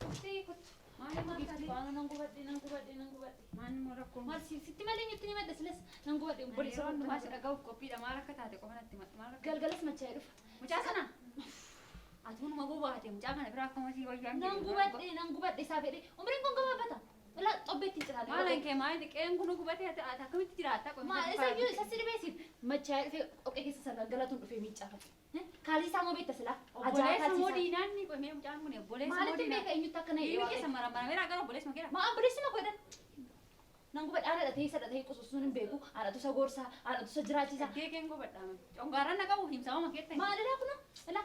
Dhuftee kottu. Maal Giiftii waan nan gubadhe, nan gubadhe, nan gubadhe. Maal immoo rakkoon? Maal sitti malee eenyutti ni madda silas nan gubadhe obboleessa Yeroo hundumaa si koo. dhaga'uuf qophiidha. Maal akka taate qofa natti himadhu. Maal akka Galgalas machaa'ee dhufa. Mucaa sana ati hunuma bobaate mucaa kana biraa akkuma sii wayyaan Nan gubadhe, nan gubadhe isaa fedhe. Umriin kun gabaabbata. Ilaa xobbeetti hin ciraale. Maal kee maal qe'een kun gubate ati akkamitti jiraatta? Maal isa iyyuu isa si dhibeessiif machaa'ee dhufe dhoqqee keessa sana galatuun dhufee miiccaafate. Kaalii isaa moo beekta silaa? Obboleessa moo diinaan ni qomee mucaan kun obboleessa moo Maalitti diinaan? beeka eenyutti akka na Dhiirri keessa maramarameera gara obboleessa keera. Maa obboleessi ma godhan? Nan gubadhe haadha dhatee isa dhatee qususuun hin beeku. Haadhatu isa gorsa, haadhatu isa jiraachisa. Dhaggee keen gubadha. Congaarran na qabu himsama keetta. Maal ilaa kunoo? Ilaa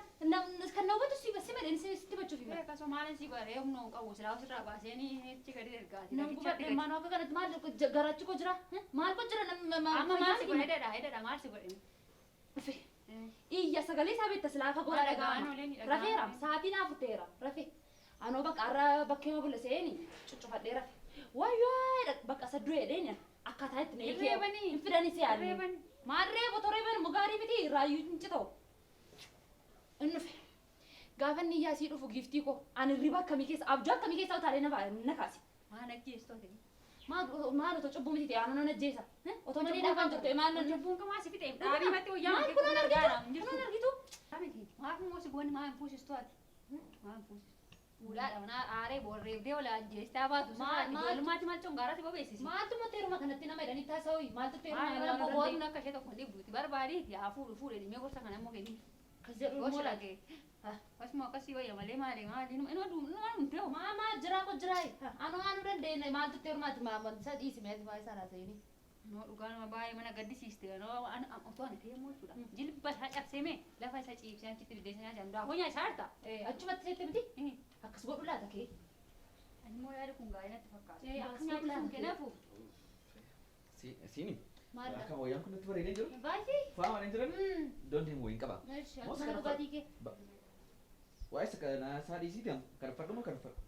kan na hubatu si si madeen sitti bachuuf hima. Akkasuma maalin si godha humna hin qabu silaa ofirraa baasee ni achi gadi ergaati. Nan gubadhe maal akka kanatti maal garaachi koo jira? Maal koo jira? Amma maal si godhe dhedha dhedha maal si godhe? Dhufe. Iyya sagalee isaa beekta silaa akka gola dhaga'ama. Rafeera sa'aatii naaf ta'eera rafe. Anoo bakka har'a bakkee ma bula seeni cuccufadhee rafe. Wayyoo bakka isa du'e dheeni akkaataa itti na eegee. Hin fidani si yaadne. Maal reebu otoo reeban immoo gaarii miti raayyuu hin cita'u. Inni dhufe. Gaafa inni iyyaa sii dhufu giiftii koo ani riba akkamii keessa abjuu akkamii keessa utaalee na kaase. Maal ajjeestu ati? Maal otoo cubbuu miti ta'e anoo nan ajjeesa. Otoo malee dhaafaan jirtu maal nan. Cubbuun qamaa si fixe dhaabii matti wayyaa Maal kunuun argitu? Kunuun argitu? Maaf immoo si goonni maal fuusistu ati? Maal fuusistu? Fuudhaadha mana aaree boorreebdee wala ajjeestaa baatu. Ijoollummaatti maal congaaraa si bobeessisi? Maaltu teeruma kanatti nama jedhanii taasa'u? Maaltu teeruma Maal nama boboodni akka ishee tokko hin dhibduuti barbaadiiti haa fuudhu fuudhe dhimee gorsa kana immoo kenni. Akkas jedhu immoo Gosa laata? dhagee. Akkasuma akkasii wayya malee maali maali inuma duuma dhumtee hoo. Maa maa jira ko jira anoo anuu dandeenye maaltu teerumaati maa isa dhiisi mee maa isaa laasayini. Noo dhugaa nama baay'ee mana gaddisiiste noo an otoo ani ta'e immoo jechuudha. Jilba isaa cabsee mee lafa isa ciibsee achitti biddeessa nyaachaa daakuu nyaachaa jirta. Achumatti seette miti akkas godhu laata kee. Ani immoo yaadi kun gaarii natti fakkaata. Akkas godhu laata kee. Kanaafuu Siini. Maal Akka wayyaan kun natti bareedee jiru. Baay'ee. Faa waan hin jiran. Iddoon deemu wayiin qaba. Akkuma dhugaatii kee. Waa'ee isa kana isaa dhiisiiti amma. Kan uffadhu moo kan uffadhu?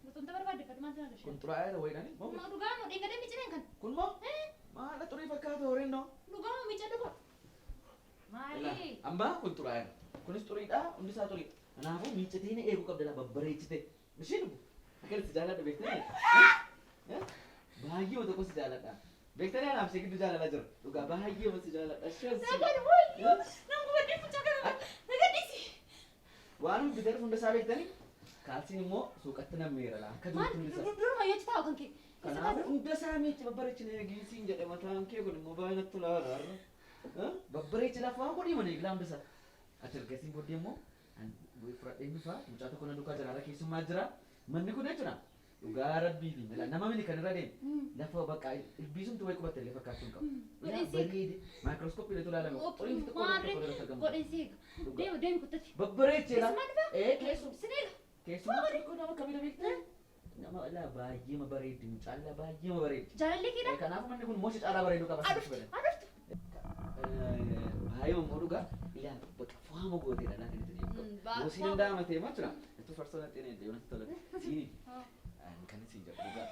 Mutumta barbaadde fadhu maaltu na gashe? Kun xuraa'eera wayiidhaani. Moo Dhugaa moo dhiigadee micireen kan? kun moo? Maala xurii fakkaata horiin noo? Dhugaa moo miicca dhugaa? maali? Amma kun xuraa'eera. Kunis xuriidha. Hundi isaa xuriidha. Kanaafuu miiccatee na eeguu qabda laa babbareechite. Isheen akka si jaalladha beektanii? Baay'ee tokko si jaalladha. Beektanii anaaf si gidduu jaalala jira. Dhugaa baay'ee si jaalladha. Isheen si. Nagaan wayyoo! Nan gubadhee mucaa kana na gaddisi. Waan hundi bitee hunda isaa beektanii? Kaalsiin immoo suuqatti nammeera laa. Akka Maal jirutti hundi isaa. duruma yoo taa'u kan kee. Kanaafuu hunda isaa miici babbareechine eegiisiin jedhe mataan kee kun immoo baay'ee natti tolaara har'a. Babbareechi lafa waan godhii mana eeglaa hunda isaa. Ati ergasii booddee immoo fudhadheen dhufa mucaa tokko na duukaa jira har'a keessummaa jira. Manni kun jechuudha dhugaa rabbiitiin nama mini kan irra deemu lafa bakka ilbiisumti wayii qubatte illee fakkaachuu hin qabu. Bareede maayikirooskooppii illee ilaalame xuriin xixiqqoo tokko irratti argamu. Godhin seega. Deemu deemu kuttati. Babbareecheedha. Keessumaa dhufa? Ee keessum. Sineega. Keessumaa kun nama akkamii beektaa? Nama laa baay'ee ma bareeddi mucaan laa baay'ee ma bareeddi. Jaalallee keedha. Kanaafuu manni kun moosha caalaa bareedu qaba. Aduftu aduftu. Baay'ee mammoo dhugaa ilaa bakka fu'aama gooteedha laa kan itti deemu. Moosii danda'ama ta'e maa jira. Ittuu farsoo natti hin deemu natti tola. Siini. Kan isin jedhu dhugaa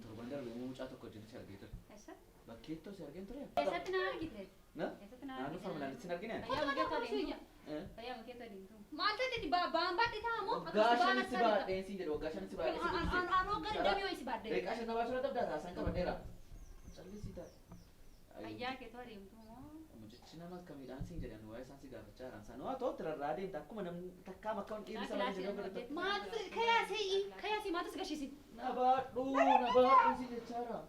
torban darbe immoo mucaa tokko wajjin si argee ture. Bakkeettoo si argeen ture. Eessatti na argite? Na? Eessatti na Naannoo argite? farmalaatti sin argine? Fayyaa makeettoo deemtu? Fayyaa makeettoo deemtu? Maal ta'e ba'aan baadhee ta'a moo? Waggaa shanitti baadhee siin jedhe waggaa shanitti baadhee si guddise. Anoo gara damee wayii si baadhee. Daqiiqaa shan namaa sura dabdaa taasisan qabadheera. Callisii ta'a. Fayyaa keettoo deemtu moo? Mucichi nama akkamiidhaan siin jedhan waa'ee isaan si gaafachaa jiran sana waa to'atti rarraa deemta akkuma namni takkaam akka dhiirri sana jedhee godhatu. Maaltu kayaasee kayaasee maaltu si gashiisi? Na baadhu na baadhu si jechaara.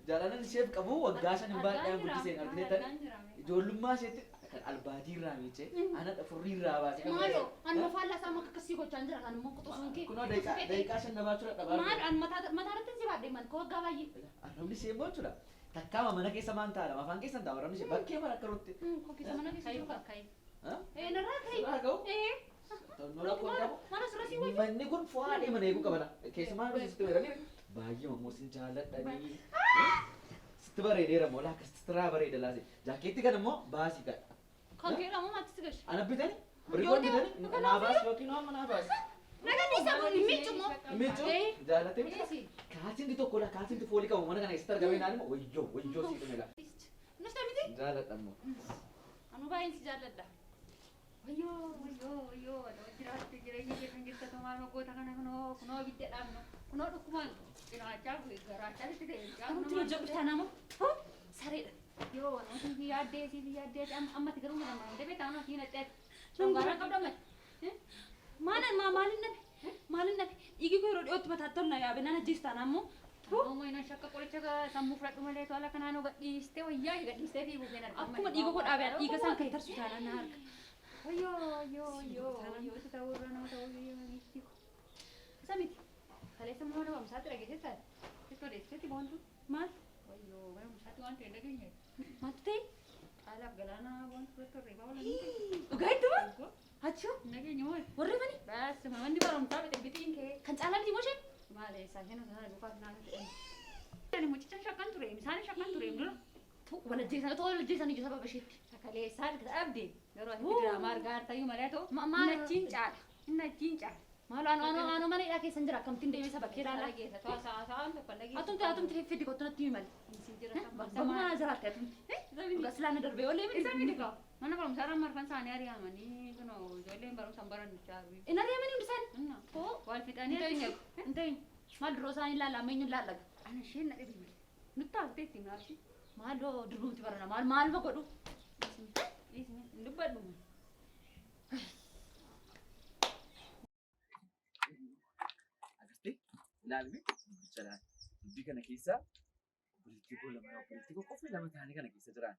Jaalalan isheef qabu waggaa shan hin baadhee guddiseen argiteettan ijoollummaa isheetti kan albaatii irraa miicee ana furrii irraa baasee kan Maaloo an mafaallaa isaa akka akkasii gochaa hin jira kan immoo quxusuun kee. Kunoo daqiiqaa shan na baachuu dadhabaa. Maal an mataa irratti si baadhee maal koo waggaa baay'ee. Arrabni ishee immoo jechuudha. Takkaama mana keessa maan taa'adha afaan keessa hin taa'u arrabni ishee bakkee mara akka rutti. Koo keessa mana keessa jiru Kayi. Ee narraa kayi. Sirraa ga'u. Ee. To'annoo rakkoo hin qabu. Mana sirra sii wayyu. Manni kun fo'aa mana eeguu qabala. Keessumaa dhufu sitti bareedanii baay'ee mammoo sin jaalladhanii. Sitti bareedeera moo laa akkasitti sirraa bareeda laase. Jaakeetti kana immoo baasii kadha. Kan keedha moo maaltu si gashe? Ana bitani? Birriiwwan bitani? Naa baasi yookiin amma naa baasi. Naga dhiisa kun miiccu moo? Miiccu jaalatee miti. Kaasinti tokko laa kaasinti foolii qabu mana kana keessatti argamee naan immoo wayyoo wayyoo sii dhume laa. Nufta miti? Jaaladha immoo. Anu baay'een si jaalladha. Wayyoo wayyoo wayyoo jiraachuu jireenya keessa jirtu maal goota kana kunoo kunoo ibidda dhaabnu kunoo dhukkumaan cinaachaa fi garaachaa sitti ta'e. Kamtu hojjedhu taanaa sareedha. Yoo wanti si yaaddee si yaaddee ammatti garuu mana mana deebee taanaa si naqxee. Congaaraa qabda ammatti. Maal maalin nafe maalin nafe dhiigi koo yeroo dhiyootti mataatti ol na yaabe nan ajjees taanaa immoo. Amma inni shakka qoricha sammuu fudhadhu malee tola kanaan gadhiistee wayyaa gadhiistee fiiguu keenya argama. Akkuma dhiiga koo dhaabee dhiiga isaan kan tarsu taanaa na harka. Wayyoo wayyoo wayyoo wayyoo isa ta'uu irra nama ta'uu iyyuu. Isa miti. Kaleessa mana barumsaatti dhageessee taate. Sitti odeessiteetti boontu. Maal? Wayyoo mana barumsaatti waan ta'e hin dhageenye. Maaltu ta'e? Caalaaf galaana boontu irratti horreeffaa oolan. Dhugaa itti moo? Achoo Hin dhageenye moo? warri fani Baas manni barumsaa bixiin kee. kan caalaa miti moo isheen? Maal eessaa isheen osoo duukaa fi naannoo ta'e. Ani mucicha shakkan ture isaan shakkan ture dura. Walajjeessan otoo walajjeessan iyyuu sababa isheetti. Sakaleessaa dhabde garuu asitti diraamaa argaa jirtayyuu malee ta'u Maal inni achiin caala. Inni achiin caala. Maal anu anu anu mana hidhaa keessan jira akkamittiin deemee saba kee ilaalaa? Dhageessa to'a sa'a sa'aan tokko dhageessa. Atumti atumti fiddi kottu natti himi malee. Isin jira Baguma na jiraatte atumti. Dhugaa silaa na darbee olee miti. Isa miti kaa. Mana barumsaa irra marfan isaanii ari'amanii kunoo ijoolleen barumsa hin barannu jaaru. Hin ari'amanii hundi isaanii. Koo wal fixanii Hin achi. ta'in. Maal duroo isaanii ilaalla amma eenyuun laallaga? Ana isheen na dhibi malee. Nutti haftee ittiin naafsi. Maaloo durbumti barana maal maaluma godhu? Dhiisni hin dubbadhu. Agartee ilaalmi dubbicha laala. Dubbii kana keessa obboleettii koo lama obboleettii koo qofa lama ta'anii kana keessa jiran.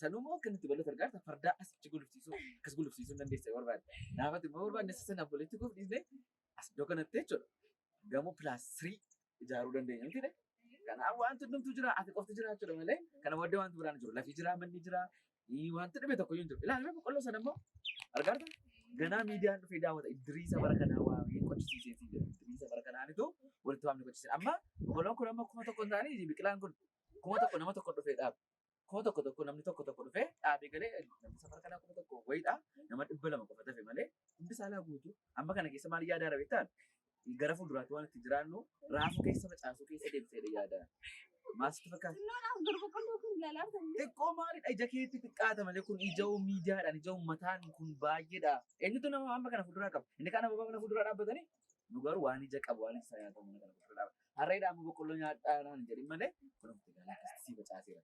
Sanumoo akka nuti bal'atu argaa fardaa asitti gulufsiisuu akkas gulufsiisuu hin dandeessa yoo barbaade. Naafati immoo barbaadne sana obboleettii koof dhiisnee as iddoo kanatti jechuudha. Gamoo +3 ijaaruu dandeenya miti dha. Kanaaf wanti hundumtuu jira ati qofti jira jechuudha malee kana booddee wanti biraan jiru lafi jira manni jira wanti dhibe tokko iyyuu hin jiru. Ilaalmi boqqolloo sana immoo argaa jirtaa? Ganaa miidiyaan dhufee daawwata Idriisa bara kanaa waamee qochisiisee fi jira. Idriisa bara kanaanitu walitti waamne qochisiise. Amma boqqolloon kun amma 1000 hin taane biqilaan kun 1000 nama tokko dhufee dhaabe. 1000 tokko namni tokko tokko dhufee dhaabee galee namni safara kanaa 1000 wayiidha. Nama 200 qofa tafe malee hundi saalaa guutuu. Amma kana keessa maal yaadaa beektaa? Gara fuulduraatti waan itti jiraannu raafuu keessa facaasuu keessa deemtee yaada. Maasitti fakkaata? Xiqqoo maalidha ija keetti xiqqaata malee kun ija miidiyaadhaan ija uummataan kun baay'eedha. Eenyutu nama amma kana fuulduraa qaba? Inni kaan ababaa mana fuulduraa dhaabbatanii nu garuu waan ija qabu waan isa nyaatamu mana kana fuuldura dhaabata. Harreedha amma boqqolloo nyaadhaa naan jedhin malee kun ofitti galaa akkasitti si facaaseera.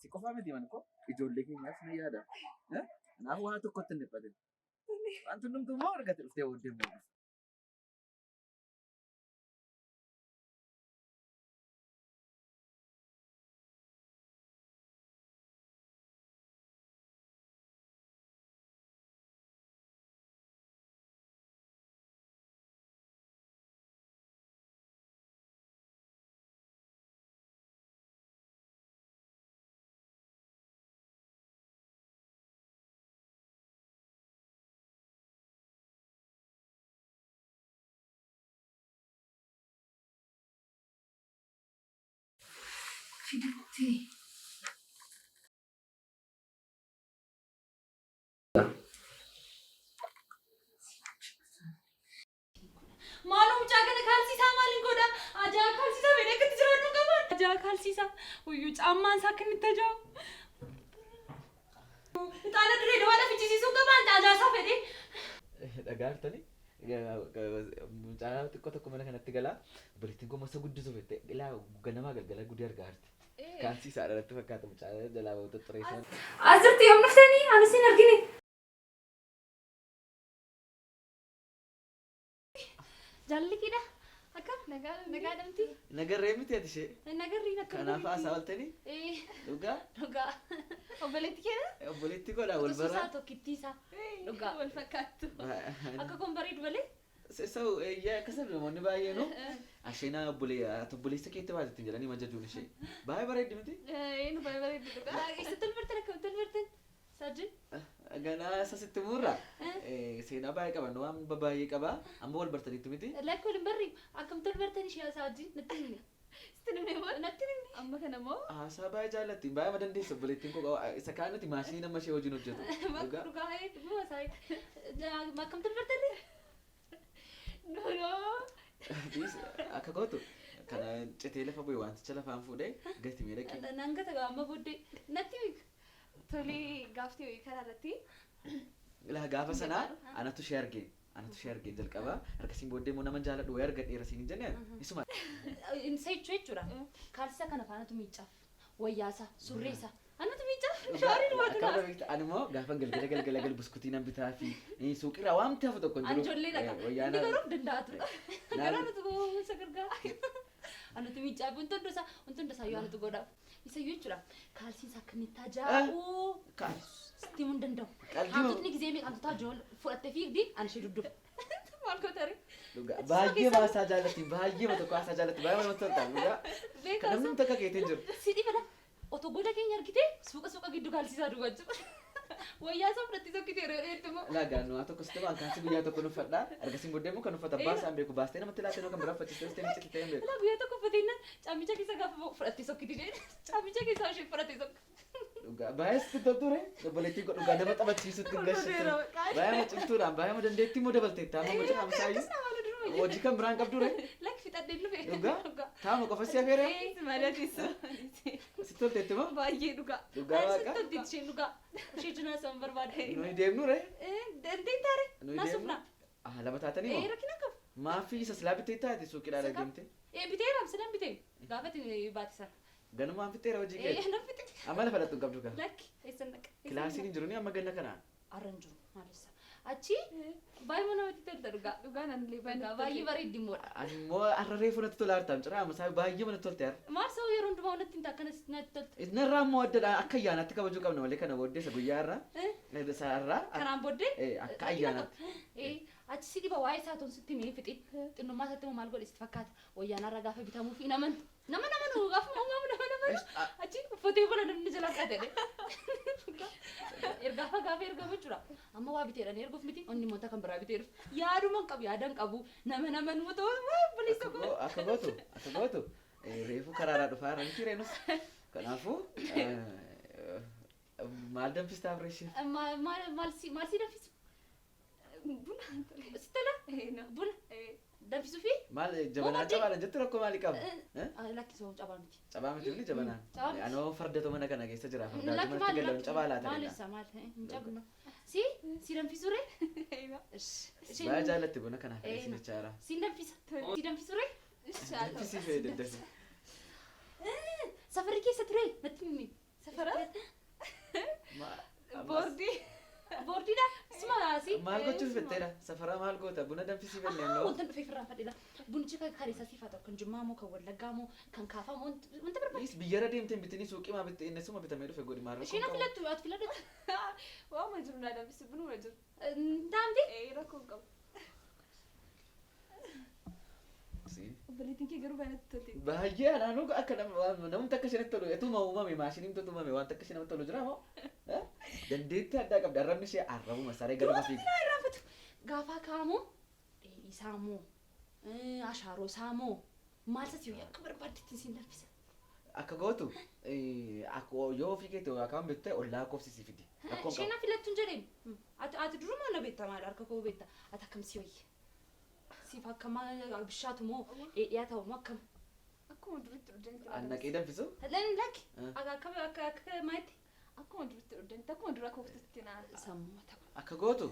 Si qofaa miti mana koo ijoollee keenyaaf na yaada. Kanaaf waan tokkotti hin dhiphatin. Wanti hundumtuu immoo argate dhuftee booddee immoo. Fiditti. Maaloo mucaa kana kaalsiisaa maaliin godha? Ajaa kaalsiisaa fedhee akkatti jiraadhu qaba. Ajaa kaalsiisaa. Uyyuu caammaan isaa akka inni itti ajaa'u. Ixaana dirree dawaa lafa fichisiisuu qaba ajaa isaa fedhee. Dhagaa jirtanii? Mucaa xiqqoo tokko mana kanatti galaa obboleettiin koo masa guddisuuf jettee ilaa ganamaa galgala gudii argaa jirti. Kaalsii isaa irratti fakkaata mucaa jalaa ba'u xureessaa. As jirti yoom dhuftanii? Anis hin argine. Jaalli kiidha. Akkam? Nagaa dhamti? Nagarree miti ati ishee. Nagarriin akkam? Kanaaf haasaa ooltanii? Dhugaa? Dhugaa. Obboleetti keedha? Obboleetti godha wal bara. Quxusuusaa tokkittii isaa. Dhugaa. Wal fakkaattu. Akka kun bareedu malee. Sa'u eeyyaa akkasuma namoonni baay'eenu asheenaa obboleessa keetti baatetti jedhanii majajuun ishee. Baay'ee bareeddi miti? Eenyu baay'ee bareeddi dhugaa. Eessatti ol bartan akkamitti ol bartan? Saajin? Ganaa isa sitti muurra. Seenaa baay'ee qaba waan baay'ee qaba amma wal bartaniitu miti? Lakki wal hin barri akkamitti ol bartan ishee saajin natti himne. Sitti himne moo? Natti himne. Amma kana moo? Haasaa baay'ee jaallatti baay'ee ma dandeessa obboleettiin koo isa kaan nuti maashinii nama ishee wajjin hojjetu. Dhugaa dhuguma isaa akkamitti ol bartan? No. Akka gootu kana citee lafa bu'e wanticha lafaan fuudhee gati mee dhaqee. Nan gata amma booddee natti himi. Tolee gaaftee wayii karaa irratti Ilaa gaafa sanaa anatu ishee argeen. Anatu ishee argeen jalqaba. Harkasiin booddee immoo nama jaaladhu wayii argadheera siin hin jennee isuma. Isa jechuu jechuudha. Kaalsisa kana faanatu miiccaaf. Wayyaasa, surreessa. Anatu miiccaaf. Shaariin waatu Akka naaf. beektu ani immoo gaafa galgala galgala gal buskutii nan bitaa fi suuqirraa waamti hafu tokko hin jiru. Anjoollee dhaqa. Wayyaa Inni na- garuu of danda'a ture. Naan- Garuu anatu isa gargaara. Anatu miiccaaf wanti hundasaa wanti hundasaa iyyuu anatu godhaaf. Isa iyyuu jechuudha. Kaalsiin isaa akka inni itti ajaa'u. Sitti himuu hin danda'u. Qalbii Hantuutni gizee meeqa hantuutaa ijoollee fudhattee fiigdi ani ishee dudduuba. Maal goota ree? Dhugaa baay'ee baasaa jaallatti baay'ee tokko haasaa jaallatti baay'ee namatti tolta dhugaa. Kan Beekaa namni takka keetiin jiru. Si dhibala. Otoo goda keenya argite suuqa suuqa giddu kaalsisaa duwwaa jiru. Wayyaa isaa fudhattee sokkitee yeroo dheertu immoo. Laa gaannoo haa tokko sitti waan kaasii guyyaa tokko nuffadha. Ergasiin booddee immoo kan uffata abbaa isaan beeku baastee namatti laattee kan biraa uffachiistee dhufte miccite ta'ee hin beeku. Laa guyyaa tokko uffateennan caammicha keessa gaafa fudhattee sokkiti jedhe. Caammicha keessaa ishee fudhattee sokki. Dhugaa baay'ee sitti toltu re obboleettii koo dhugaa nama taphachiisutti hin gashitu. Baay'ee cimtuudhaan baay'ee dandeettii immoo dabalteetta amma mucaa hamsaayyuu hojii kan biraan qabdu re Lakki fixadhee dhufe. dhugaa taa'uma qofa si afeere Maletis. sitti tolteetti moo Baay'ee dhugaa. dhugaa Sitti waaqa tolti isheen dhugaa. Ishee jinaa isaan barbaade. nuyi deemnu re Dandeettii taare. nuyi Naa deemnu sufna. ah lama taatanii Ee moo rakkina qabu. maaffii isa silaa bitee taate suuqiidhaan Isa qaba. deemte Ee biteera silan bitee. Gaafa itti baate sana. ganumaan fixeera hojii kee Ee nan fite. amma lafa dhattu hin qabdu kan Lakki eessan dhaqa. kilaasiin hin jiru ni amma ganna kanaa Arra hin jiru maalessa. Achi baay'ee namatti tolta dhugaa. Dhugaan anillee Dhugaa baay'ee bareeddi immoodha. Ani immoo har'a reefu natti tola hartaam ciraa amma isaa baay'ee natti tolte har'a. Maal sababa yeroo hundumaa natti hin akkanas natti tolta. Narraa immoo addadha akka ayyaanaatti kabajuu qabna malee kana booddee isa guyyaa irraa. Isa irraa Kanaan booddee. akka ayyaanaatti. Achi si dhiba waa'ee isaa toon sitti mee fixi. Xinnummaa isaatti immoo maal godhe sitti fakkaata. Wayyaan har'a gaafa bitamuuf hin amantu. Nama nama nu gaafa uumamu nama nama nu. Achi uffatee bola namni jalaa qaatee. Ergaafa gaafa ergamu jechuudha. Amma waa biteedhaan erguuf miti onni immoo kan biraa bitee dhufu. Yaaduma hin qabu yaada hin qabu nama nama nu ta'u waa obboleessa koo. Akka gootu akka gootu reefu karaarraa dhufaa irra miti reenus. Kanaafuu maal danfistaa fireeshii? Maal si maal si danfisu? Buna. Si tola? Buna danfisuu fi? Maal jabanaa cabaadhaan jettu rakkoo maalii qaba? Lakkisoo cabaa miti. Cabaa miti inni jabanaan. Cabaa miti. Anoo fardatu mana kana keessa jira fardaa Lakki manatti maal galan lakki cabaa laata. maal isa maal hin cabnu. Si si danfisu ree? Baay'ee jaallatti buna kanaaf isin jechaara. Si danfisa. Si danfisu ree? Danfisii fee daddafi. Safarri keessa ture natti himi. Safara? Boordii. Boordiidha. Suma si. Maal gochuuf fetteedha? Safara maal goota? Buna danfisii fenneen noo? Wanta dhufee firraa fadhila. Bunichi kan kareessa siif haa ta'u kan jimmaa moo kan wallaggaa moo kan kaafaa moo wanta barbaadu. Is biyyarra deemtee hin bitini suuqii maa bitte inni suma bitamee dhufe godhi maal Isheen filattu ati filadhu. Waanuma jiru naa danfisi bunuma jiru. Taamti. Ee rakkoo hin qabu. Obboleettiin kee garuu baay'ee natti tolte. Baay'ee anaanuu akka namni akka isheen tolu etuma uumame maashiniin uumame wanta akka isheen namatti tolu jira moo? Dandeettii addaa qabdi arrabni ishee arrabuma saree gaduma fiiga. Irraanfatu. Gaafa kaamu dheedhii isaa moo ashaaroo isaa moo maal isa si akka barbaaddetti siin danfisa. Akka gootu yoo ofii keetti akkaan bitte ollaa koofsisii fidi. Rakkoon Isheen na filattu hin jedheen. Ati durumaa na beekta maal harka koo beekta. Ati akkam si wayya? Siif akkam bishaatu moo dheedhiyaa ta'u moo akkam? Akkuma duritti dhugdanitti. Annaqee danfisu? Lakki akka akka akka maalitti? Akkuma duritti dhugdanitti akkuma dura kooftutti naa. Sammuu ta'u. Akka gootu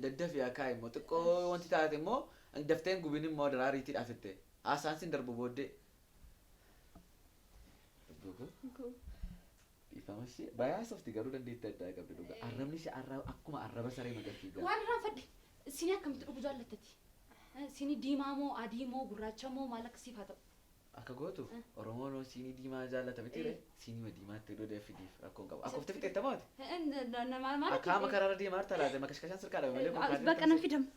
daddafi akka immoo xiqqoo wanti taate immoo dafteen gubin immoo daraariitiidhaaf itti haasaan sin darbu booddee. Dhiifama ishee baay'ee haasofti garuu dandeettii addaa qabdi dhugaa. Arrabni ishee akkuma arraba saree magartii gara. Waan irraanfadhe sinii akkamitti dhuguu jaallattati? Sinii diimaa moo adii moo gurraacha moo maal akka siif haa ta'u? Akka gootu Oromoon siinii diimaa jaallata miti ree siinii diimaatti iddoo fidiif rakkoon qabu. Akka ofitti fixeetta maati? Akka amma karaarra deemaa jirta laata makashkashaan sirkaa dhabe malee konkolaataan. Bakka nan fidamu.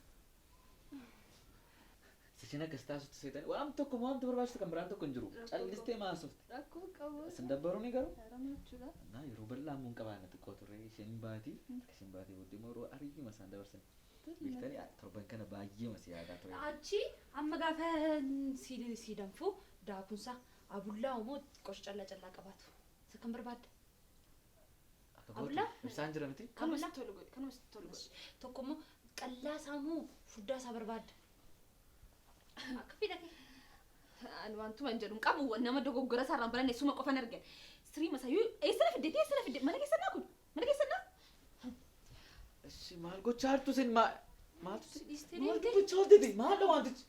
Isheen akkas taasistu seetan waan tokko waanti barbaachisu kan biraan tokko hin jiru. Callistee maasofti. Rakkoo qabu. Isin dabbaruu ni garuu? Haramaachuudha. Naa yeroo bal'aa immoo hin qabaanne xiqqoo turre isheen baatii isheen baatii booddee immoo yeroo ariima isaan dabarsan. Beektanii torban kana baay'ee masi yaadaa ture. Achi amma gaafa si danfu daakunsa abullaa moo qosh callaa callaa qabaatu. Isa kan barbaadda. Akka gootu Abullaa? ibsaan jira miti? Kanuma sitti tolu godhi. Kanuma sitti tolu godhi. Tokko immoo qallaa isaa moo furdaa isaa barbaadda. Akka fedha kee. Ani wantuma hin jedhu hin qabu nama dogoggora isaarraan baranne suma qofan argan. Sirii masayyuu eessa na fidde eessa na fidde mana keessa naa kun mana keessa naa. Ishi maal gochaa jirtu isin maaltu si Dhiistee maal deemte? dubbachaa oolteti? Maal wantichi?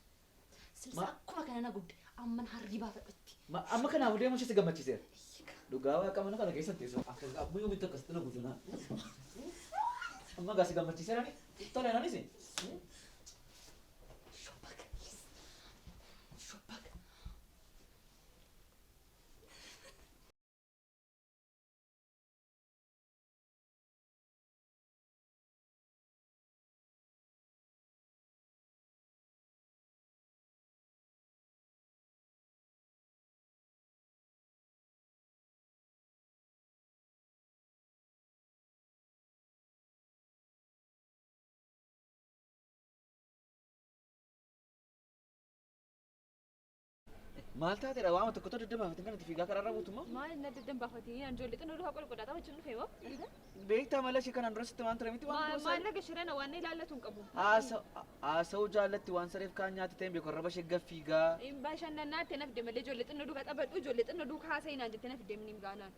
Silsa akkuma kana na gubde amman harrii baafadhutti. Amma kanaafuu deemuun ishee si gammachiiseera. Dhugaa waaqa mana kana keessa teessu. Akka amma yoomitti akkasitti na guutu naa. Amma gaa si gammachiiseera ni? Tole nanis. Shobbaka. Shobbaka. Maal taateedha waama tokko tokko daddabaafatin kanatti fiigaa karaarra buutu moo? Maal na daddabaafatee ijoollee xinnoo duukaa qolqolaa taphachuun dhufe moo? Beektaa mala ishee kanaan dura sitti waan ture miti waan dura Maal laga shirana waan ilaallatu hin qabu. Haasa'uu jaallatti waan sareef kaan nyaate ta'een beeku arraba ishee gaffiigaa. Bashannanaa itti naf deemalee ijoollee xinnoo duukaa taphadhu ijoollee xinnoo duukaa haasa'inaan jettee naf deemni gaanaan.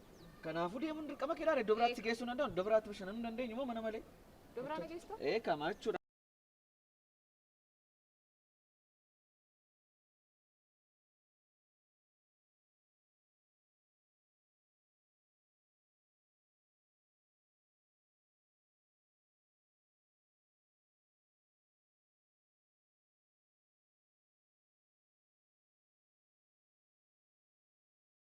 Kanaafuu deemuun dirqama keedhaa iddoo biraatti si geessuu hin danda'u iddoo biraatti bashannanuu hin dandeenyu moo mana malee? Iddoo biraa na geessita? Ee kama jechuudha.